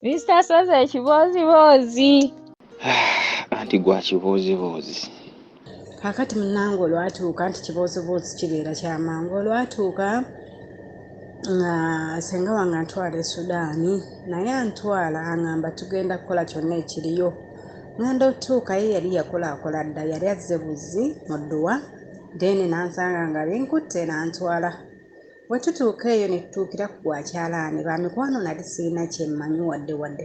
Mr. Sozi ekibooziboozi. Anti gwa kibooziboozi. Kaakati munnange olwatuuka nti kibooziboozi kibeera kyamangu olwatuuka nga senga wange antwala e Sudaani naye antwala angamba tugenda kukola kyonna ekiriyo ngenda otuuka ye yali yakolaakola dda yali azze buzzi mu dduwa then n'ansanga nga binkutte n'antwala Bwe tutuuka eyo ne tutuukira ku gwa kyalaani, ba mikwano nali sirina kye mmanyi wadde wadde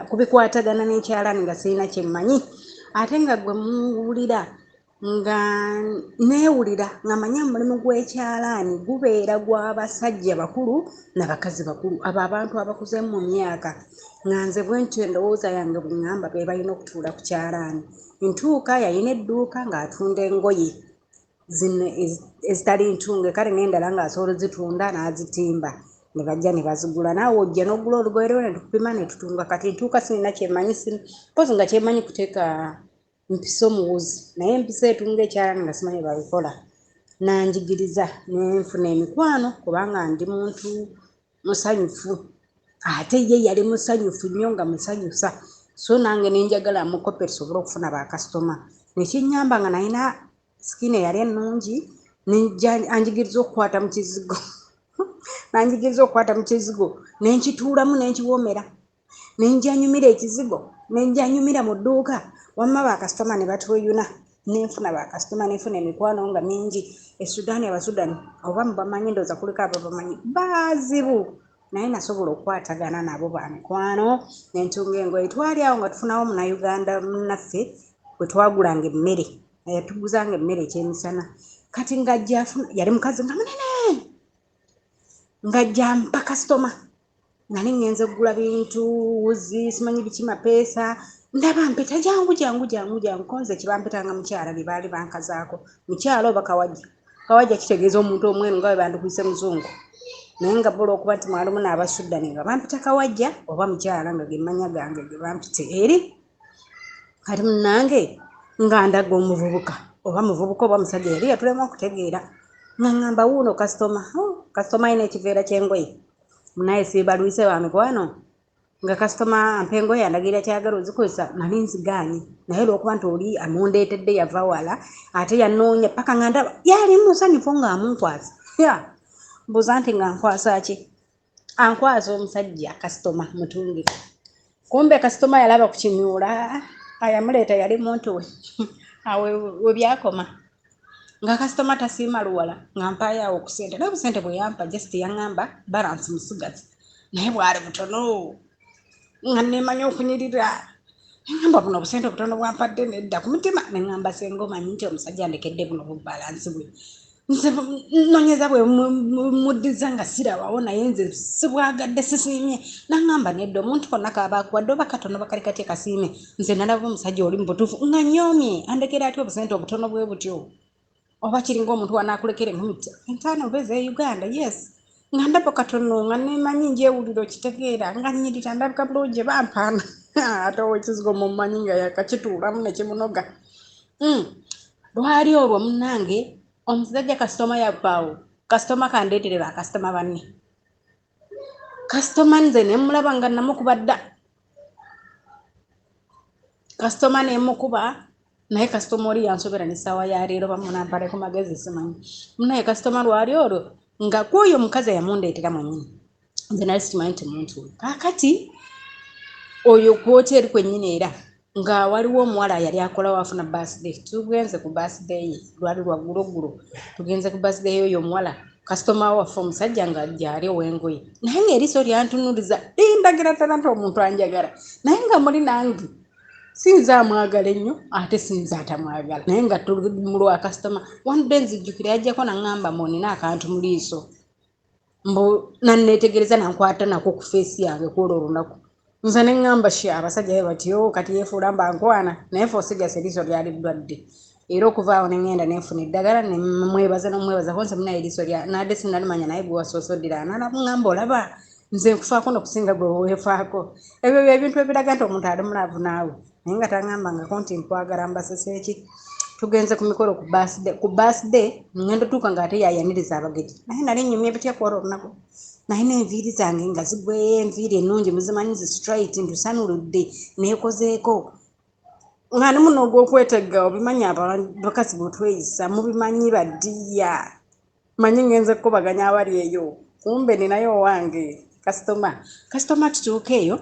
ku bikwatagana n'ekyalaani nga sirina kye mmanyi ate nga gwe muwulira nga neewulira nga mmanyi omulimu gw'ekyalaani gubeera gwa basajja bakulu na bakazi bakulu abo abantu abakuze mu myaka nga nze bwentyo endowooza yange bwe ŋŋamba be balina okutuula ku kyalaani. Ntuuka yalina edduuka ng'atunda engoye zino ezitali ntunge kale n'endala ng'asobola ozitunda n'azitimba ne bajja ne bazigula naawe ojja n'ogula olugoye lwo ne tukupima ne tutunga kati ntuuka sirina kyemanyi mpozi nga kyemanyi kuteeka mpiso mu wuzi naye empiso etunga ekyalaani nga simanyi babikola nanjigiriza ne nfuna emikwano kubanga ndi muntu musanyufu ate ye yali musanyufu nnyo nga musanyusa so nange ne njagala mukope tusobole okufuna bakasitoma nekinyamba nga nalina sikini eyali ennungi anjigiriza okukwata mu kizigo nanjigiriza okukwata mu kizigo nenkituulamu nenkiwoomera nenjanyumira ekizigo nenjanyumira mu dduuka wamma bakasitoma ne batweyuna nenfuna bakasitoma nenfuna emikwano nga mingi e Sudan abasudani oba mubamanyi ndowooza kuliko ababamanyi bazibu naye nasobola okukwatagana nabo bamikwano nentunga engoye twali awo nga tufunawo munauganda munnaffe bwe twagulanga emmere yatuguzanga emmere ekyemisana kati ngajja afuna yali mukazi nga munene ngajja mpa kasitoma nali ngenze kugula bintu wuzi simanyi biki mapeesa ndaba mpeta jangu jangu jangu jangu konze kibampetanga mukyala bye baali bankazaako mukyala oba kawajja kawajja kitegeeza omuntu omweru nga bwe bandikuyise muzungu naye nga bo olwokuba nti mwalimu n'abasuddani nga bampita kawajja oba mukyala nga ge mannya gange ge bampite eri kati munange nga ndaga omuvubuka oba muvubuka oba musajja yali yatulema okutegeera nga ŋŋamba wuuno kasitoma oh, kasitoma alina ekiveera ky'engoye munaye siibalwise ba mikwano nga kasitoma ampa engoye andagira kyagala ozikozesa nali nzigaanyi naye olwokuba nti oli amundeetedde yava wala ate yanoonya paka nga ndaba yali musanyufu ng'amunkwasa ya mbuuza nti nga nkwasa ki ankwasa omusajja kasitoma mutungi kumbe kasitoma yalaba ku kimyula ayamuleeta yali muntu we awo we byakoma nga kasitoma tasiima luwala nga mpaayo awo ku sente naye obusente bwe yampa just yaŋŋamba balance musigazi naye bwali butono nga nemanyi okunyirira neŋŋamba buno obusente obutono bwampadde nedda ku mutima neŋŋamba senga omanyi nti omusajja andekedde buno bubalansi bwe nze nonyeza bwe muddiza nga sirabawo naye nze sibwagadde sisiimye naŋŋamba nedda omuntu konna kaaba akuwadde oba katono bakali katya kasiime nze nalaba omusajja oli mu butuufu nga nyoomye andekera atya obusente obutono bwe butyo oba kiringa omuntu wanaakulekera enkumi entaano oba eze Uganda yes nga ndaba katono nga nemanyi njewulira okitegeera nga nnyirira ndabika bulungi bampaana ate owekizigo mumanyi nga yakakituulamu nekimunoga. Lwali olwo munnange omusajja kasitoma yavaawo kasitoma kandeetere bakasitoma banne kasitoma nze nemulaba nga namukuba dda kasitoma nemukuba naye kasitoma oli yansobera nesaawa ya leero bamunampaleko magezi simanyi munaye kasitoma lwali olwo nga kwoyo omukazi eyamundeetera mwennyini nze nali sikimanyi nti muntu we kaakati oyo ku hoteeri kwennyini era nga waliwo omuwala yali akolawo afuna birthday tugenze ku birthday ye lwali lwagguloggulo tugenze ku birthday yoyo omuwala kasitoma waffe omusajja nga gyali ow'engoye naye ng'eriiso lyantunuliza lindagira ddala nti omuntu anjagala naye nga muli nange sinza amwagala ennyo ate sinza atamwagala naye nga tuli mu lwa kasitoma one day nzijjukira yajjako naŋŋamba mbu nina akantu mu liiso mbu nanneetegereza nankwata nako ku face yange kwolwo olunaku nze ne ŋŋamba shi abasajja be batyo kati yeefuula mba nkwana naye fe osigasa eriiso lyali ddwadde era okuva awo ne ŋŋenda nenfuna eddagala ne mwebaza nomwebaza ko nze munaye eriiso lya nadde sinalimanya naye gwe wasoose oddira ŋŋamba olaba nze nkufaako nokusinga gwe weefaako ebyo byebintu ebiraga nti omuntu ali mu love naawe naye nga taŋŋambangako nti nkwagala mbasese ki tugenze ku mikolo ku birthday ku birthday ŋŋenda otuuka ng'ate yayaniriza abagenyi naye nali nnyumya bitya kwolwo olunaku Nalina enviiri zange nga zigweyo, enviiri ennungi muzimanyi zi straight, ntusanuludde neekozeeko nga ndi muno ogw'okwetegga. Obimanyi abakazi bwe tweyisa, mubimanyi baddiya. Manyi ngenze kukubaganya abali eyo, kumbe ninayo owange kasitoma. Kasitoma tutuuka eyo,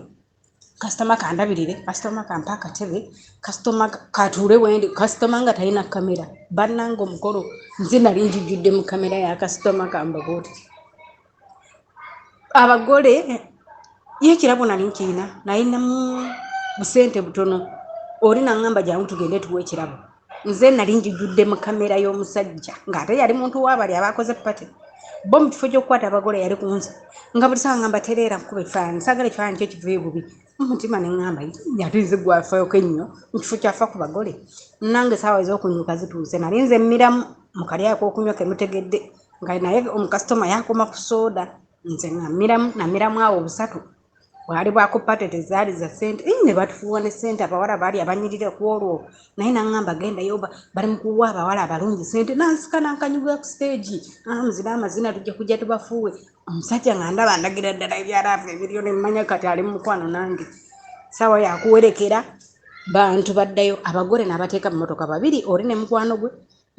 kasitoma kandabirire, kasitoma kampa akatebe, kasitoma katuule wendi, kasitoma nga talina kamera. Bannange, omukolo nze nali njijjudde mu kamera ya kasitoma. Kambabuulire, abagole ye ekirabo nali nkirina, nalinamu busente butono. Oli naŋŋamba, "Jangu tugende tuwe ekirabo." Nze nali njijjudde mu kamera y'omusajja, ng'ate yali muntu w'abali abakoze party bo. Mu kifo ky'okukwata abagole yali kunze, nga buli sawa ŋŋamba, "Tereera nkuba ekifaananyi, saagala ekifaananyi kyo kiveeyo bubi." Mumutima ne ŋŋamba, "Ate nze gwafeeko ennyo mu kifo kyafa ku bagole." Nange saawa ez'okunyuka zituuse, nali nze mmiramu mu kali ak'okunywa kemutegedde, nga naye omukasitoma yakoma ku sooda, nze nga mmiramu, namiramu awo obusatu bwali bwaku party, tezaali za ssente. Ne batufuuwa ne ssente, abawala baali abanyirira ku olwo. Naye naŋŋamba, "Gendayo, bali mu kuwa abawala abalungi ssente." Nansika nankanyuga ku stage, muzina amazina, tujja kujja tubafuuwe. Omusajja nga ndaba ndagira ddala ebyalaavu ebiriyo, nemmanya kati ali mu mukwano nange. Saawa yakuwerekera bantu baddayo, abagole n'abateeka mu motoka babiri, oli ne mukwano gwe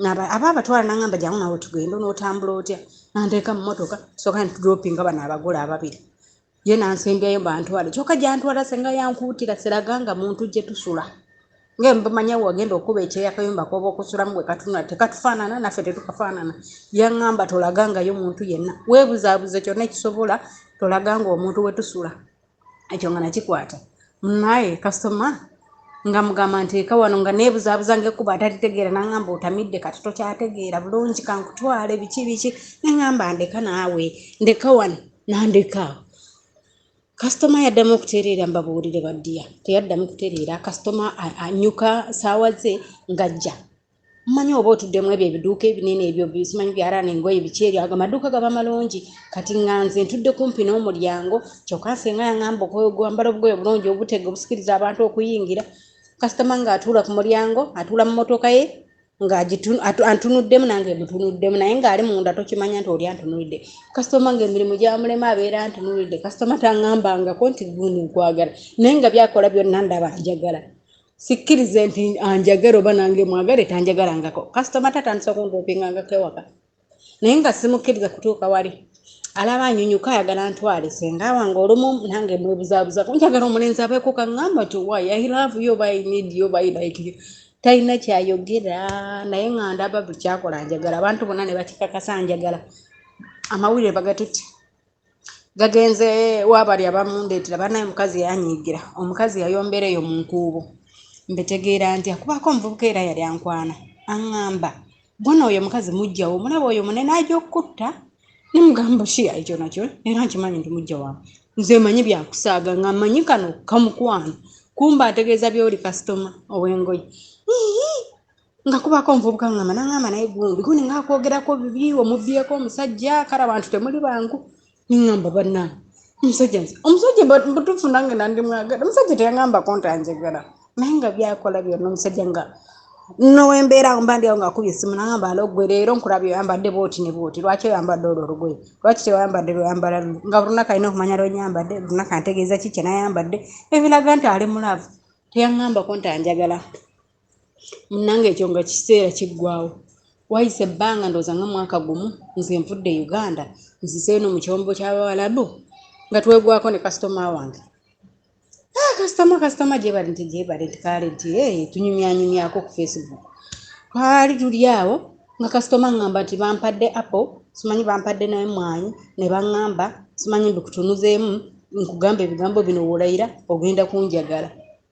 aba abatwala. Naŋŋamba, "Jangu nawe tugende, onootambula otya?" Nanteeka mu motoka, soka ntudropinga bano abagole ababiri, ye nansembyayo bantwale. Kyokka gyantwala, senga yankuutira siraganga muntu gye tusula, nga mbamanya wagenda okuba ekyeya akayumba koba okusulamu bwe katunula tekatufaanana, naffe tetukafaanana. Yaŋŋamba, "Tolagangayo muntu yenna, weebuzaabuze kyonna ekisobola, tolaganga omuntu we tusula." Ekyo nga nakikwata. Naye kasitoma nga mugamba nteeka wano, nga neebuzaabuza ngaekkuba atalitegeera. Naŋŋamba, "Otamidde kati tokyategeera bulungi, kankutwale biki biki." Neŋŋamba, "Ndeka naawe, ndeka wano." Nandeka awo. Kasitoma yaddamu okutereera? Mbabuulire baddiya, teyaddamu kutereera. Kasitoma anyuka saawa ze ng'ajja. Mmanyi oba otuddemu ebyo ebiduuka ebinene ebyo, simanyi byalaana engoye biki eryo, ago amaduuka gaba malungi. Kati nga nze ntudde kumpi n'omulyango, kyokka nsenga yaŋŋamba okwambala obugoye obulungi obutega obusikiriza abantu okuyingira. Kasitoma ng'atuula ku mulyango, atuula mu motoka ye ng'antunuddemu, nange mutunuddemu, naye ng'ali munda tokimanya nti oli antunulidde. Kasitoma ng'emirimu gyamulema, abeera antunulidde. Kasitoma taŋŋambangako nti gundi nkwagala, naye nga byakola byonna ndaba njagala. Sikkirize nti anjagala oba nange mwagale, tanjagalangako. Kasitoma tatandisa okuntopingangako ewaka, naye nga simukkiriza kutuuka wali. Alaba anyunyuka, ayagala ntwale senga wange. Olumu nange mwebuzaabuzaako, njagala omulenzi abeeko kaŋŋamba ti, "Why I love you," oba "I need you," oba "I like you." Talina kyayogera, naye nga ndaba buli kyakola njagala. Abantu bonna ne bakikakasa njagala. Amawulire bagatutte gagenze waabali abamundeetera. Bannaye, omukazi yanyiigira, omukazi yayombera eyo mu nkuubo. Mbetegeera ntya? Kubaako omuvubuka era yali ankwana, aŋŋamba, "Gwono oyo omukazi mujjawo, omulaba oyo munene ajja okukutta." Nemugamba, "Shiya, ekyo nakyo era nkimanyi nti mujja wange, nze manyi byakusaaga, nga mmanyi kano kamukwano." Kumba ategeeza byoli kasitoma ow'engoye. Nga kubaako omuvubuka ngamba, naŋŋamba, "Naye gundi gundi ngaakwogerako bibi, omubbyeko omusajja, kale abantu temuli bangu." Neŋŋamba, "Bannange, omusajja nze omusajja butuufu nange nandimwagala." Omusajja teyaŋŋambako nti anjagala, naye nga byakola byonna omusajja nga nowembeera awo mba ndi awo ngaakubye essimu, naŋŋamba, "Alo gwe, leero nkulabye oyambadde bwoti ne bwoti, lwaki oyambadde olwo olugoye? Lwaki tewayambadde lweyambala luli?" Nga buli lunaku alina okumanya lwenyambadde, buli lunaku antegeeza ki kyenayambadde, ebiraga nti ali mu love. Teyaŋŋambako nti anjagala. Munnange, ekyo nga kiseera kiggwawo. Wayise ebbanga, ndowooza nga mwaka gumu, nze nvudde e Uganda, nzise eno mu kyombo ky'Abawalabu, nga twegwako ne kasitoma wange. Ah, kasitoma, kasitoma gyebale nti gyebale nti kale nti hey, tunyumyanyumyako ku Facebook. Twali tuli awo nga kasitoma ŋŋamba nti bampadde apple, simanyi bampadde n'emmwanyi, ne baŋŋamba, "Simanyi mbikutunuzeemu, nkugamba ebigambo bino, wolayira ogenda kunjagala."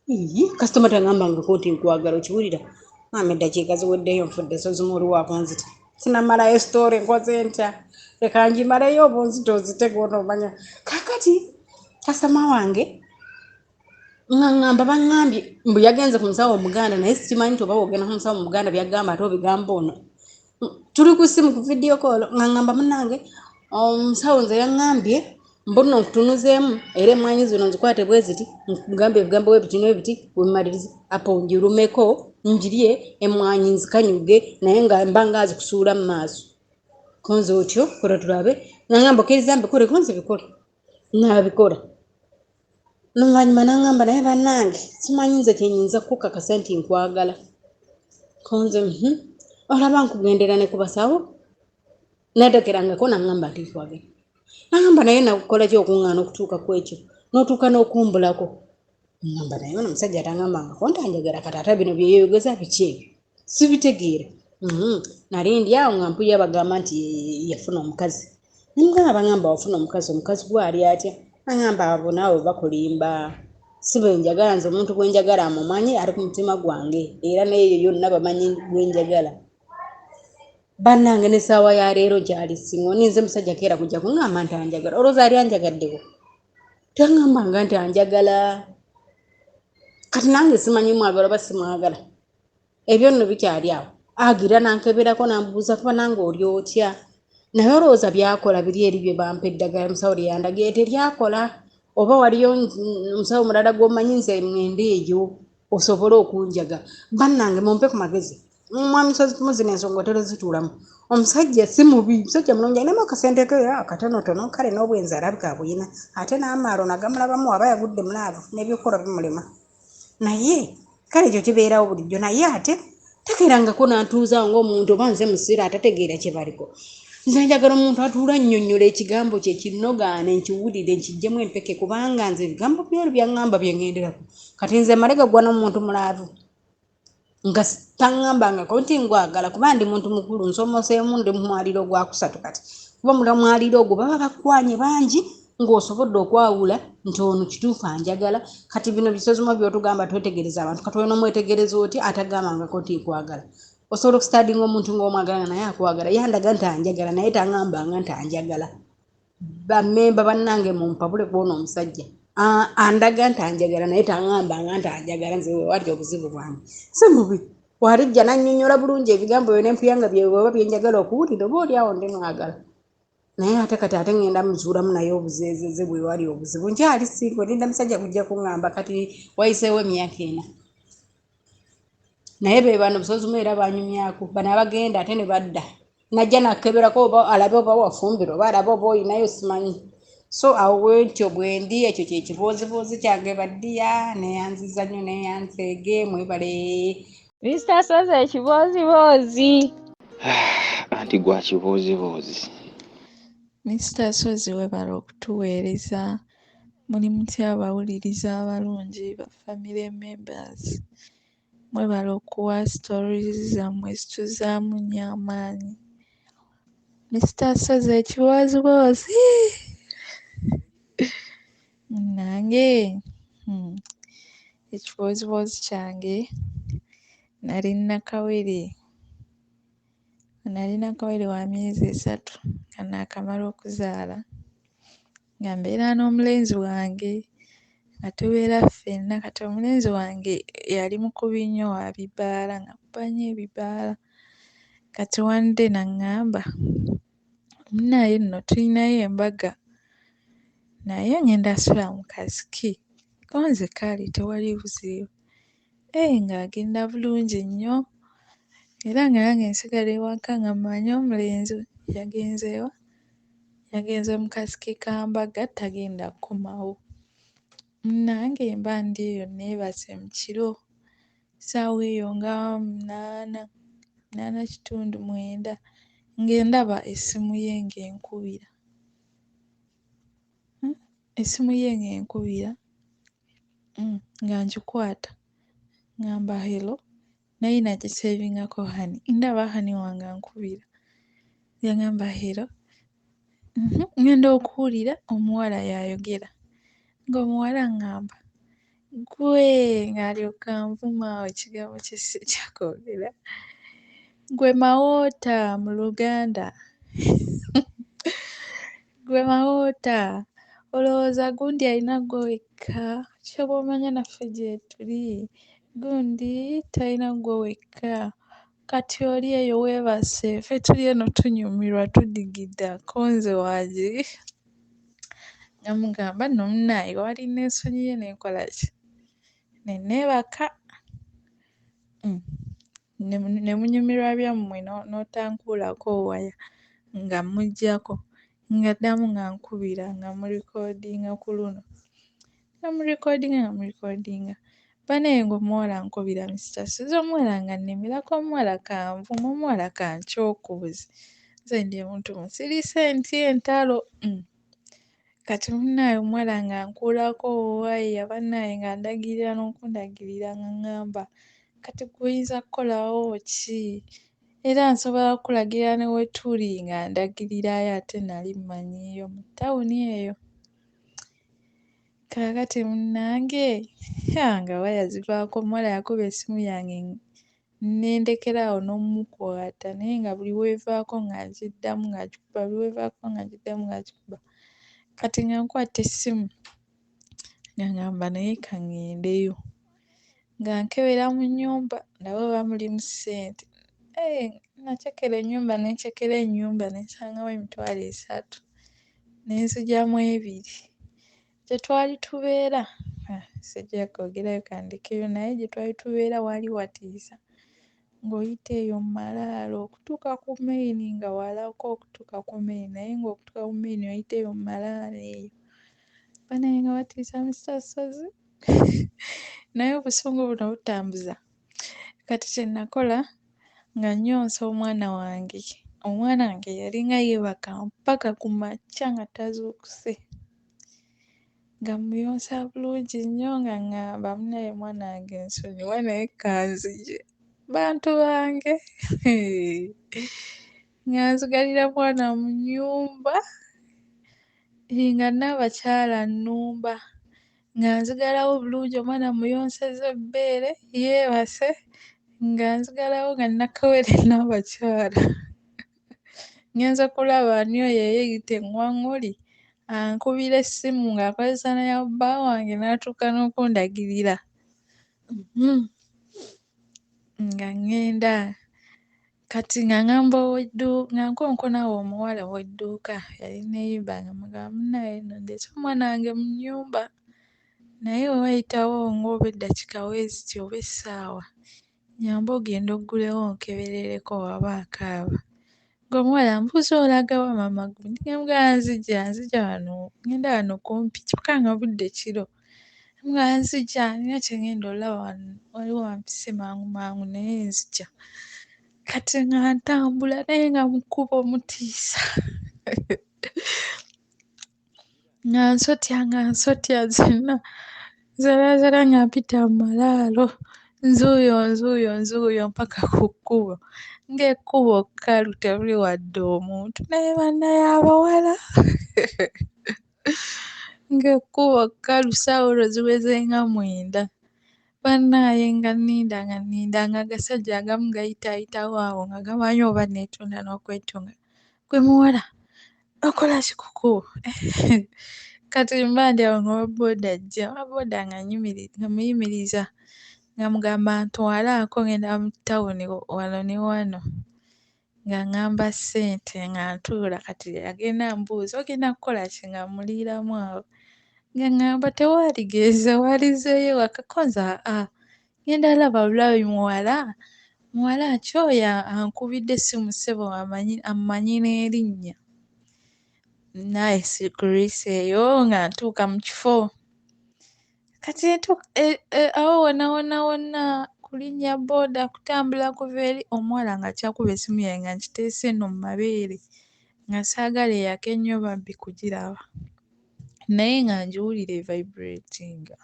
Ii, kasitoma taŋŋambangako nti nkwagala. Okiwulira maama, eddakiika ziweddeyo, nfudde sozimu, oli wakunzita, sinamalayo story. Nkoze ntya? Leka ngimaleyo, obunzita ozite gwonomanya. Kakati kasitoma wange nga ŋŋamba, baŋŋambye mbu yagenze ku musawo omuganda, naye sikimanyi nti oba wogenda ku musawo omuganda byagamba ate obigamba ono. Tuli ku ssimu ku video call, nga ŋŋamba, "Munnange, omusawo nze yaŋŋambye mbu nno nkutunuzeemu, era emmwanyi zino nzikwate bwe ziti, nkugambe ebigambo bwe biti n'ebiti, wemmalirize apo ngirumeko ngirye, emmwanyi nzikanyuge," naye nga mba nga azikusuula mu maaso. Konze otyo kola tulabe. Nangamba okkiriza mbikole, konze bikole. Naabikola. N'oluvannyuma n'aŋŋamba naye bannange simanyi nze kye nnyinza kukukakasa nti nkwagala. Konze olaba nkugendera ne ku basawo? Naddakerangako n'aŋŋamba nti nkwagala. N'aŋŋamba naye nakukola ki okuŋŋaana okutuuka ku ekyo n'otuuka n'okumbulako? Ŋŋamba naye ono omusajja taŋŋambangako nti anjagala kati ate bino bye yeeyogeza biki ebyo? Sibitegeera. Nali ndi awo nga mpulira bagamba nti yafuna omukazi. Ne mugamba baŋŋamba wafuna omukazi, omukazi gwe ali atya? Aŋŋamba abo naawe bakulimba. Si bwe njagala nze omuntu gwe njagala amumanyi ali ku mutima gwange era n'eyo yonna bamanyi gwe njagala. Bannange n'essaawa ya leero nkyali singo ninze musajja keera kujja kuŋŋamba nti anjagala. Olowooza yali anjagaddewo? Taŋŋambanga nti anjagala. Kati nange simanyi mwagala oba simwagala. Ebyo nno bikyali awo. Agira n'ankeberako n'ambuuza kuba nange oli otya? Naye olowooza byakola biri eri bye bampa eddagala omusawo lye yandagira teryakola oba waliyo omusawo mulala gw'omanyi nze ŋŋende eyo osobole okunjaga. Bannange mumpe ku magezi. Mwami Sozi zino ensonga otera ozituulamu. Omusajja si mubi, musajja mulungi alinamu akasente ke akatonotono kale n'obwenzi alabika abulina ate n'amaalo nagamulabamu aba yagudde mu laavu n'ebyokukola bimulema. Naye kale ekyo kibeerawo bulijjo naye ate takeerangako n'antuuza ng'omuntu oba nze musiru atategeera kye baliko. Nze njagala omuntu atuula annyonnyola ekigambo kye kinnogaane nkiwulire nkiggyemu empeke kubanga nze ebigambo by'olwo by'aŋŋamba bye ŋŋenderako. Kati nze mmale gaggwa n'omuntu mu laavu nga taŋŋambangako nti ngwagala kuba ndi muntu mukulu nsomoseemu ndi mu mwaliiro gwakusatu kati kuba mu mwaliiro ogwo baba bakwanye bangi ng'osobodde okwawula nti ono kituufu anjagala. Kati bino bisozimu by'otugamba twetegereza abantu kati olina omwetegereza otya atagambangako nti nkwagala. Osobola okusitadinga omuntu ng'omwagala nga naye akwagala yandaga nti anjagala naye taŋŋambanga nti anjagala. Bammemba bannange mumpabule ku ono omusajja andaga nti anjagala naye taŋŋambanga nti anjagala nze wewali obuzibu bwange. Si mubi walijja n'annyonnyola bulungi ebigambo byo ne mpulira nga bye oba bye njagala okuwulira oba oli awo ndi mwagala. Naye ate kati ate ŋŋenda muzuulamu naye obuzeezeze bwe wali obuzibu. Nkyali singo ndinda musajja kujja kuŋŋamba kati wayiseewo emyaka ena. Naye be bano busozimu era banyumyako bano abagenda ate ne badda. Najja nakkeberako oba alabe oba wafumbirwa oba alabe oba olinayo simanyi. So awo bwentyo bwendi ekyo kye kibooziboozi kyange baddiya neeyanziza nnyo neeyanzeege mwebale. Mr. Sozi ekibooziboozi. Anti gwa kibooziboozi. Mr. Sozi webale okutuweereza. Muli mutya abawuliriza abalungi ba family members. Mwebale okuwa stories zammwe zituzzaamu nnyo amaanyi. Mr. Sozi ekibooziboozi. Munnange ekibooziboozi kyange nali nnakawere. Nali nnakawere wa myezi esatu nga naakamala okuzaala nga mbeera n'omulenzi wange nga tubeera ffenna kati omulenzi wange yali mukubi nnyo wa bibbaala ng'akuba nnyo ebibbaala. Kati one day n'aŋŋamba munnaaye nno tulinayo embaga naye ŋŋenda sula mu kasiki. Ko nze kale tewali buzibu. Ng'agenda bulungi nnyo era nga nange nsigala ewaka nga mmanyi omulenzi yagenze wa? Yagenze mu kasiki ka mbaga tagenda kukomawo. Munnange mba ndi eyo neebase mu kiro ssaawa eyo nga munaana, munaana kitundu mwenda ng'endaba essimu ye ng'enkubira. Essimu ye ng'enkubira nga ngikwata ŋŋamba hello naye nagiseevingako honey ndaba honey wange ankubira yaŋŋamba hello ŋŋenda okuwulira omuwala y'ayogera ng'omuwala aŋŋamba ggwe ng'alyoka anvuma ekigambo kye sijja kwogera ggwe mawoota mu Luganda ggwe mawoota olowooza gundi alina ggwe wekka ky'oba omanya naffe gyetuli gundi talina ggwe wekka kati oli eyo weebase ffe tuli eno tunyumirwa tudigida ko nze waagi nga mugamba nno munnaaye wali neesonyiye ne nkola ki ne neebaka ne munyumirwa byammwe n'otankuulako waya. nga mmuggyako ng'addamu ng'ankubira nga mmulikodinga ku luno, nga mmulikodinga nga mmulikodinga. Bannaye ng'omuwala ankubira Mr. Ssozi, omuwala nga nnemerako, omuwala kanvuma, omuwala kankyokooze. Nze ndi muntu musirise ntya entalo. Kati munnaaye omuwala ng'ankuulako obuwaya bannaaye ng'andagirira n'okundagirira ng'aŋŋamba kati ggwe oyinza kkolawo ki? Era nsobola okkulagira ne we tuli ng'andagirirayo ate nali mmanyiiyo mu ttawuni eyo. Kaakati munnange ha nga waya zivaako omuwala yakuba essimu yange ne ndekera awo n'ommukwata naye nga buli w'evaako nga ngiddamu ng'agikuba, buli w'evaako nga ngiddamu ng'agikuba. Kati nga nkwata essimu nga ŋŋamba naye ka ŋŋendeyo, nga nkebera mu nnyumba ndabe oba mulimu ssente. Nakyekera ennyumba ne nkyekera ennyumba ne nsangamu 30,000 ne nzigyamu 2. Gye twali tubeera, sijja kwogerayo ka ndekeyo naye gye twali tubeera waali watiisa ng'oyita eyo mu malaalo okutuuka ku main nga walako okutuuka ku main naye ng'okutuuka ku main oyita eyo mu malaalo eyo. Bannaye nga watiisa Mr. Ssozi naye obusungu buno butambuza. Kati kye nakola nga nnyonsa omwana wange, omwana wange yalinga yeebaka mpaka ku makya nga tazuukuse. Nga mmuyonsa bulungi nnyo nga ŋŋamba munnaye mwana wange nsonyiwa naye ka nzije. Bantu bange nga nzigalira mwana mu nnyumba nga nnaabakyala annumba, nga nzigalawo bulungi omwana mmuyonsezza ebbeere yeebase, nga nzigalawo nga nnakawere nnaabakyala. Ŋŋenze kulaba ani oyo eyeeyita eŋŋwaŋŋuli ankubira essimu ng'akozesa na ya bba wange n'atuuka n'okundagirira. Nga ŋŋenda kati nga ŋŋamba nga nkonkona awo omuwala ow'edduuka yali neighbour nga mmugamba munnaye nno ndeese omwana wange mu nnyumba naye we wayitawo ng'oba eddakiika bwe ziti oba essaawa nnyamba ogende oggulewo onkeberereko bw'aba akaaba. Ng'omuwala ambuuza olaga wa maama gundi? Ne mmugamba nzija nzija wano ŋŋenda wano kumpi kyokka nga budde kiro. Mmugamba nzija nnina kye ŋŋenda olaba wano waliwo ampise mangu mangu naye nzija. Kati nga ntambula naye nga mu kkubo mutiisa. Nga nsotya nzenna nzalaazala nga mpita mu malaalo nzuuyo nzuuyo nzuuyo mpaka ku kkubo. Ng'ekkubo kkalu temuli wadde omuntu naye bannaye abawala ng'ekkubo kkalu ssaawa olwo ziweze nga 9. Bannaaye nga nninda nga nninda ng'agasajja agamu gayitaayitawo awo nga gamanyi oba neetunda n'okwetunga. Ggwe muwala okola ki ku kkubo? Kati mba ndi awo ng'owa bbooda ajja, owa bbooda nga mmuyimiriza nga mmugamba ntwalaako ŋŋenda mu ttawuni wano ne wano. Ng'aŋŋamba ssente nga ntuula kati agenda ambuuza ogenda kukola ki nga mmuliiramu awo. Ng'aŋŋamba tewaaligenze waalizzeeyo ewaka ko nze aa ŋŋenda laba bulabi muwala, muwala ki oyo ankubidde essimu ssebo ammanyi n'erinnya. Naye sikulwisa eyo nga ntuuka mu kifo. Kati awo wonna wonna wonna kulinnya bbooda kutambula kuva eri omuwala ng'akyakuba essimu yange nga ngiteese eno mu mabeere nga saagala eyake nnyo bambi kugiraba naye nga ngiwulira evibratinga.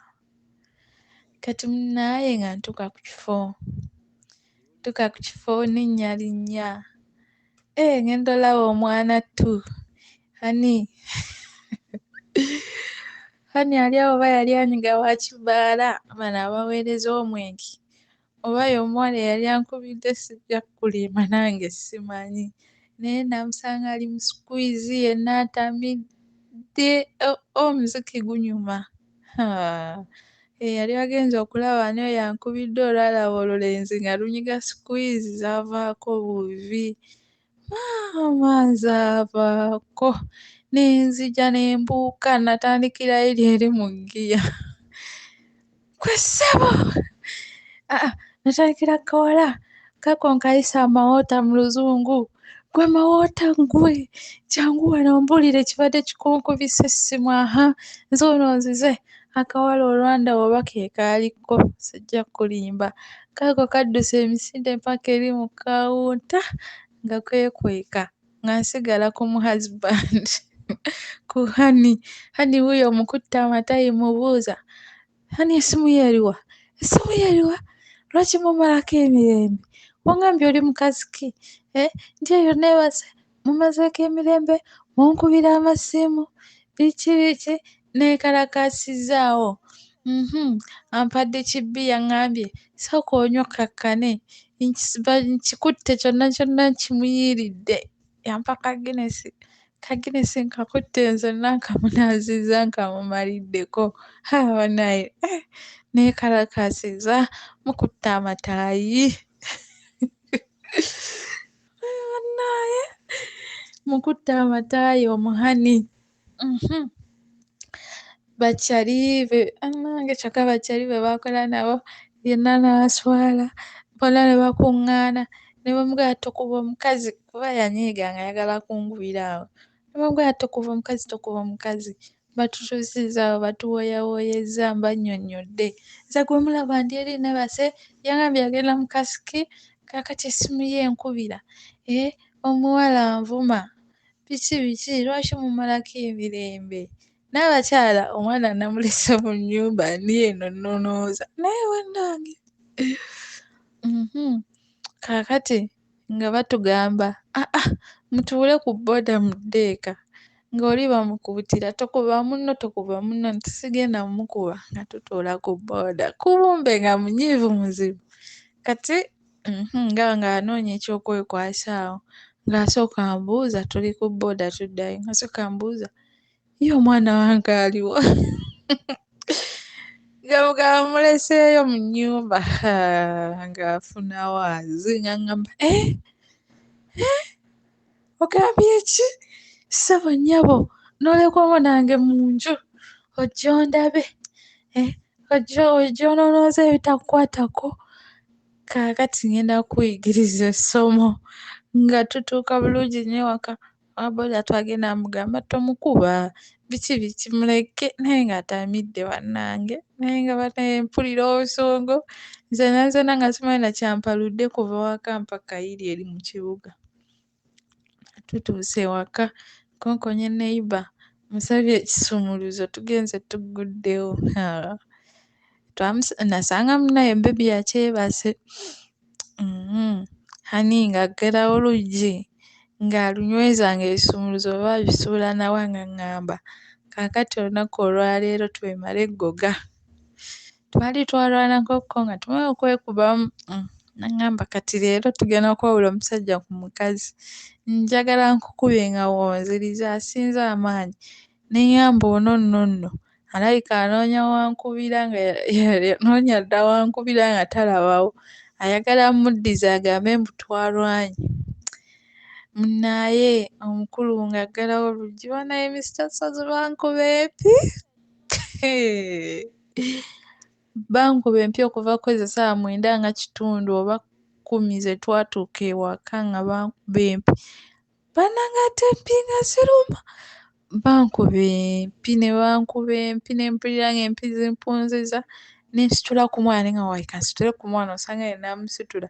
Kati munnaaye nga ntuuka ku kifo nninnya linnya, ŋŋenda olaba omwana ttu ani ani ali awo oba yali anyiga wa kibaala bano abaweereza omwenge oba ye omuwala eyali ankubidde sijja kkulimba nange simanyi naye namusanga ali mu squeeze yenna atamidde omuziki gunyuma. Eyali agenze okulaba ani oyo ankubidde olwalaba olulenzi nga lunyiga squeeze zaavaako buvi. Maama nzaavaako ne nzija ne mbuuka natandikira eri eri mu ggiya. Ggwe ssebo! Natandikira kkawala kaako nkayise amawoota mu Luzungu. Gwe mawoota gwe, jangu wano ombuulire ekibadde kikunkubisa essimu aha, nze ono nzize akawala Olwanda oba ke kaaliko sijja kulimba. Kaako kadduse emisinde mpaka eri mu kawunta nga keekweka nga nsigala ku mu husband ku Honey. Honey wuuyo mukutte amatayi mmubuuza, Honey essimu yo eriwa? Essimu yo eriwa? Lwaki mummalako emirembe? Wangambye oli mukazi ki? Eh, ndi eyo neebase mummazeeko emirembe, munkubira amasimu, biki biki, neekalakaasizzaawo. Ampadde kibbiya aŋŋambye sooka onywe okkakkane, nkikutte kyonna kyonna nkimuyiiridde. Yampa ka Guinness, ka Guinness nkakutte nzenna nkamunaazizza nkamumaliddeko. Haa bannaaye eh, neekalakaasizza mukutte amataayi. Bannaaye mukutte amataayi omuhani. Bakyali be bannange kyokka bakyali be baakola nabo yenna n'aswala, bonna ne bakuŋŋaana ne bamugamba tokuba omukazi kuba yanyiiga ng'ayagala kungubira awo. Ne bamugamba tokuba omukazi, tokuba omukazi. Batutuusizza awo batuwooyawooyezza mbannyonnyodde. Nze gwe mulaba ndi eri neebase, yangambye agenda mu kasiki, kaakati essimu ye enkubira, eh omuwala anvuma, biki biki lwaki mummalako emirembe? N'abakyala omwana namulese mu nnyumba ndi eno nnonooza naye bannange. Kaakati nga batugamba aa mutuule ku bbooda mudde eka ng'oli bamukuutira tokuba munno tokuba munno nti sigenda mmukuba nga tutuula ku bbooda. Kubumbe nga munyiivu muzibu. Kati nga ng'anoonya ekyokwekwasa awo ng'asooka ambuuza tuli ku bbooda tuddayo ng'asooka ambuuza ye omwana wange aliwa? Nga mugamba muleseeyo mu nnyumba. Haa ng'afuna waazi ng'aŋŋamba eh eh ogambye ki? Ssebo nnyabo n'oleka omwana wange mu nju ojje ondabe eh ojje ononooze ebitakukwatako. Kaakati ŋŋenda kukuyigiriza essomo nga tutuuka bulungi nnyo ewaka owa bbooda twagenda mmugamba tomukuba biki biki muleke naye ng'atamidde bannange naye nga bannaye mpulira obusungu nzenna nzenna nga simanyi na kyampaludde kuva waka mpaka iri eri mu kibuga. Tutuuse ewaka nkonkonye neighbour musabye ekisumuluzo tugenze tugguddewo. Haa nasanga munnaye bbebi akyebase. Honey ng'aggalawo luggi ng'alunyweza ng'ebisumuluzo oba abisuula na wa ng'aŋŋamba kaakati olunaku olwaleero twemale eggoga. Twali twalwanakokko nga tumaze okwekubamu n'aŋŋamba kati leero tugenda kwawula omusajja ku mukazi. Njagala nkukube nga w'onziriza asinza amaanyi. Ne ŋŋamba ono nno nno alabika anoonya wankubira nga yanoonya dda wankubira nga talabawo. Ayagala mmuddize agambe mbu twalwanye. Munnaaye omukulu ng'aggalawo oluggi bannaye Mr Ssozi bankuba empi. Bankuba empi okuva kw'ezo essaawa 9 nga kitundu oba 10 ze twatuuka ewaka nga bankuba empi. Bannange ate empi nga ziruma! Bankuba empi ne bankuba empi ne mpulira ng'empi zimpunzizza ne nsitula ku mwana ne ŋŋamba wayi kansitule ku mwana osanga ye nnaamusitula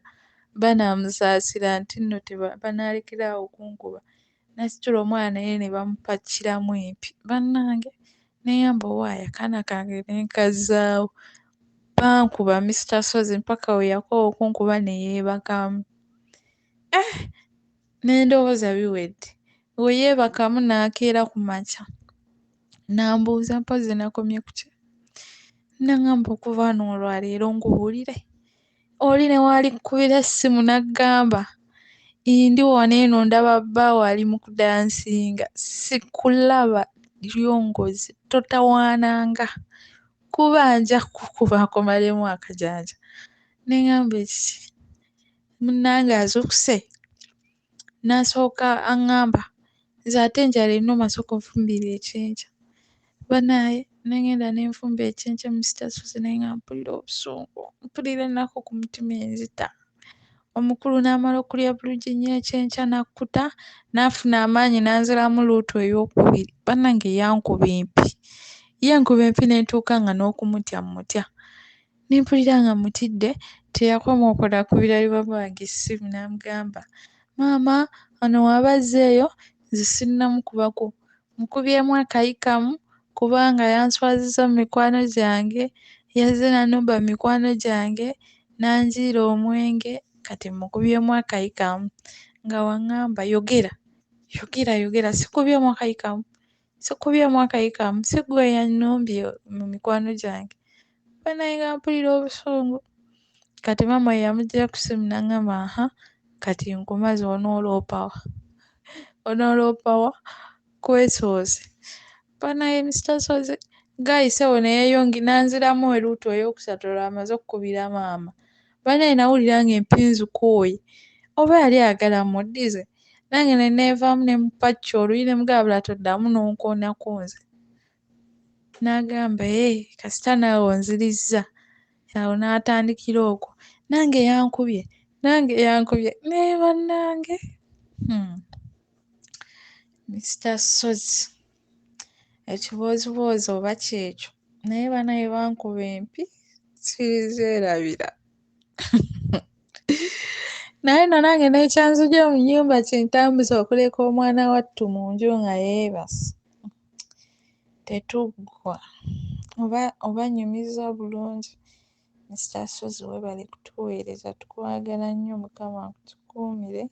banaamusaasira nti nno banaalekera awo okunkuba. Nasitula omwana naye ne bamupakiramu empi. Bannange ne ŋŋamba owaaye akaana kange ne nkazzaawo. Bankuba Mr Ssozi mpaka we yakoowa okunkuba ne yeebakamu. Eh! Ne ndowooza biwedde. We yeebakamu n'akeera ku makya n'ambuuza mpozzi nakomye ku ki? N'aŋŋamba okuva wano olwaleero nkubuulire, oli ne w'alikkubira essimu n'aggamba ndi wano eno ndaba bbaawo ali mu kudansinga sikulaba lyongozi totawaananga kuba nja kukuba nkumalemu akajanja. Ne ŋŋamba ekiki? Munnange azuukuse n'asooka aŋŋamba nze ate enjala ennuma sooka onfumbire ekyenkya. Bannaaye ne ŋŋenda ne nfumba ekyenkya Mr Ssozi naye nga mpulira obusungu, mpulira ennaku ku mutima enzita. Omukulu n'amala okulya bulungi nnyo ekyenkya n'akkuta, n'afuna amaanyi n'anziramu luutu eyookubiri. Bannange yankuba empi, yankuba empi ne ntuuka nga n'okumutya mmutya. Ne mpulira nga mmutidde, teyakoma okwo n'akubira ne maama wange essimu n'amugamba, maama ono w'aba azzeeyo nze sinnamukubako, mukubyemu akayi kamu kubanga yanswazizza mu mikwano gyange, yazze n'annumba mu mikwano gyange, n'anjiira omwenge, kati mmukubyemu akayi kamu. Nga bw'aŋŋamba yogera, yogera yogera sikubyemu akayi kamu, sikubyemu akayi kamu, si ggwe eyannumbye mu mikwano gyange. Bannange nga mpulira obusungu. Kati maama ye yamuggya ku ssimu n'aŋŋamba aha kati nkumaze onooloopa wa? Onooloopa wa? Kwesoose. Bannange Mr Ssozi guy ssebo ne n'anziramu eruutu eyookusatu olwo amaze okkubira maama. Bannange nawulira ng'empi nzikooye. Oba yali ayagala mmuddize? Nange ne neevaamu ne mupacca oluyi ne mugamba bula toddamu n'onkoonako nze. N'agamba ee kasita naawe onzirizza. Awo n'atandikira okwo, nange yankubye, nange yankubye, naye bannange Mr Ssozi ekibooziboozi oba kyekyo, naye bannange bankuba empi sirizeerabira. Naye nno nange n'ekyanzigya mu nnyumba kintambuze okuleka omwana wattu mu nju nga yeebase. Tetuggwa oba nnyumizza bulungi. Mr Ssozi weebale kutuweereza tukwagala nnyo Mukama akutukuumire.